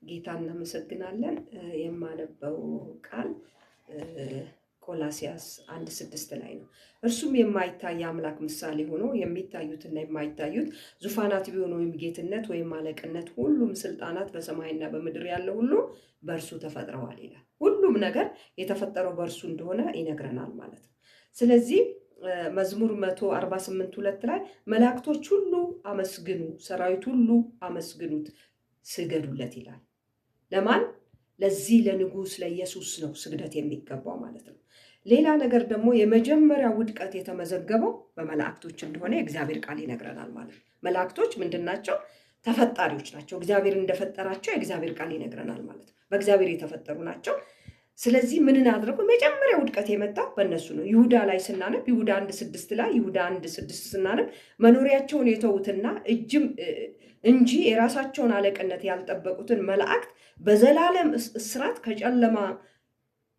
ጌታ እናመሰግናለን። የማነበው ቃል ቆላሲያስ 1:6 ላይ ነው። እርሱም የማይታይ አምላክ ምሳሌ ሆኖ የሚታዩትና የማይታዩት ዙፋናት ቢሆኑ ወይም ጌትነት ወይም አለቅነት፣ ሁሉም ስልጣናት በሰማይና በምድር ያለው ሁሉ በእርሱ ተፈጥረዋል ይላል። ሁሉም ነገር የተፈጠረው በእርሱ እንደሆነ ይነግረናል ማለት ነው። ስለዚህ መዝሙር 148:2 ላይ መላእክቶች ሁሉ አመስግኑ፣ ሰራዊት ሁሉ አመስግኑት፣ ስገዱለት ይላል። ለማን? ለዚህ ለንጉሥ ለኢየሱስ ነው ስግደት የሚገባው ማለት ነው። ሌላ ነገር ደግሞ የመጀመሪያ ውድቀት የተመዘገበው በመላእክቶች እንደሆነ የእግዚአብሔር ቃል ይነግረናል ማለት ነው። መላእክቶች ምንድን ናቸው? ተፈጣሪዎች ናቸው። እግዚአብሔር እንደፈጠራቸው የእግዚአብሔር ቃል ይነግረናል ማለት ነው። በእግዚአብሔር የተፈጠሩ ናቸው። ስለዚህ ምንን አድርጎ መጀመሪያ ውድቀት የመጣው በእነሱ ነው። ይሁዳ ላይ ስናነብ፣ ይሁዳ 1:6 ላይ፣ ይሁዳ 1:6 ስናነብ መኖሪያቸውን የተዉትና እጅም እንጂ የራሳቸውን አለቅነት ያልጠበቁትን መላእክት በዘላለም እስራት ከጨለማ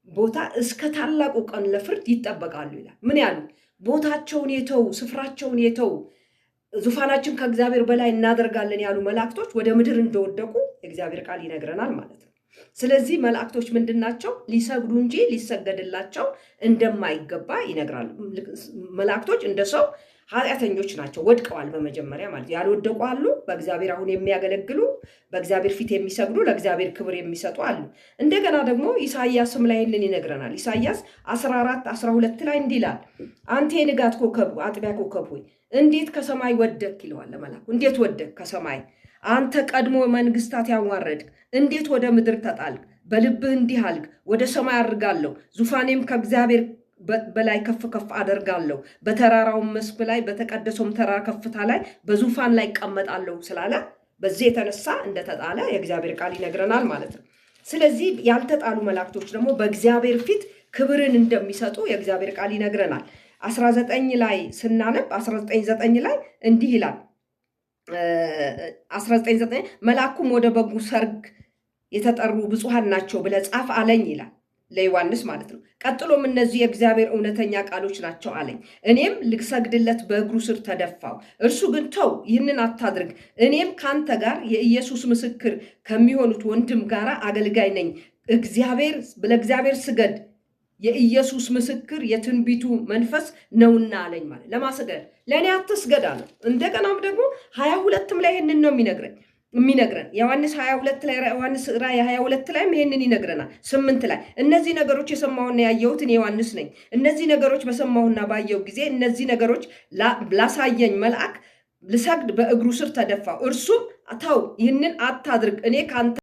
ቦታ እስከ ታላቁ ቀን ለፍርድ ይጠበቃሉ ይላል። ምን ያሉ? ቦታቸውን የተዉ፣ ስፍራቸውን የተዉ፣ ዙፋናችን ከእግዚአብሔር በላይ እናደርጋለን ያሉ መላእክቶች ወደ ምድር እንደወደቁ የእግዚአብሔር ቃል ይነግረናል ማለት ነው። ስለዚህ መላእክቶች ምንድን ናቸው? ሊሰግዱ እንጂ ሊሰገድላቸው እንደማይገባ ይነግራል። መላእክቶች እንደ ሰው ኃጢአተኞች ናቸው፣ ወድቀዋል በመጀመሪያ ማለት። ያልወደቁ አሉ፣ በእግዚአብሔር አሁን የሚያገለግሉ፣ በእግዚአብሔር ፊት የሚሰግዱ፣ ለእግዚአብሔር ክብር የሚሰጡ አሉ። እንደገና ደግሞ ኢሳይያስም ላይ ይህንን ይነግረናል። ኢሳይያስ 14:12 ላይ እንዲህ ይላል፣ አንተ የንጋት ኮከብ፣ አጥቢያ ኮከብ ሆይ እንዴት ከሰማይ ወደክ ይለዋል ለመልአኩ። እንዴት ወደክ ከሰማይ? አንተ ቀድሞ መንግስታት ያዋረድክ እንዴት ወደ ምድር ተጣልክ? በልብህ እንዲህ አልክ፣ ወደ ሰማይ አድርጋለሁ፣ ዙፋኔም ከእግዚአብሔር በላይ ከፍ ከፍ አደርጋለሁ፣ በተራራውም መስክ ላይ በተቀደሰውም ተራራ ከፍታ ላይ በዙፋን ላይ እቀመጣለሁ ስላለ በዚህ የተነሳ እንደተጣለ የእግዚአብሔር ቃል ይነግረናል ማለት ነው። ስለዚህ ያልተጣሉ መላእክቶች ደግሞ በእግዚአብሔር ፊት ክብርን እንደሚሰጡ የእግዚአብሔር ቃል ይነግረናል። 19 ላይ ስናነብ፣ 19:9 ላይ እንዲህ ይላል፣ 19:9 መልአኩም ወደ በጉ ሰርግ የተጠሩ ብፁዓን ናቸው ብለህ ጻፍ አለኝ ይላል፣ ለዮሐንስ ማለት ነው። ቀጥሎም እነዚህ የእግዚአብሔር እውነተኛ ቃሎች ናቸው አለኝ። እኔም ልሰግድለት በእግሩ ስር ተደፋው። እርሱ ግን ተው፣ ይህንን አታድርግ፣ እኔም ከአንተ ጋር የኢየሱስ ምስክር ከሚሆኑት ወንድም ጋር አገልጋይ ነኝ። ለእግዚአብሔር ስገድ፣ የኢየሱስ ምስክር የትንቢቱ መንፈስ ነውና አለኝ። ማለት ለማስገድ ለእኔ አትስገድ አለው። እንደገናም ደግሞ 22ም ላይ ይህንን ነው የሚነግረን። ዮሐንስ 22 ላይ፣ ዮሐንስ ራእይ 22 ላይም ይሄንን ይነግረናል። 8 ላይ እነዚህ ነገሮች የሰማሁና ያየሁት እኔ ዮሐንስ ነኝ። እነዚህ ነገሮች በሰማሁና ባየሁ ጊዜ እነዚህ ነገሮች ላሳየኝ መልአክ ልሰግድ በእግሩ ስር ተደፋሁ። እርሱም ተው፣ ይህንን አታድርግ፣ እኔ ከአንተ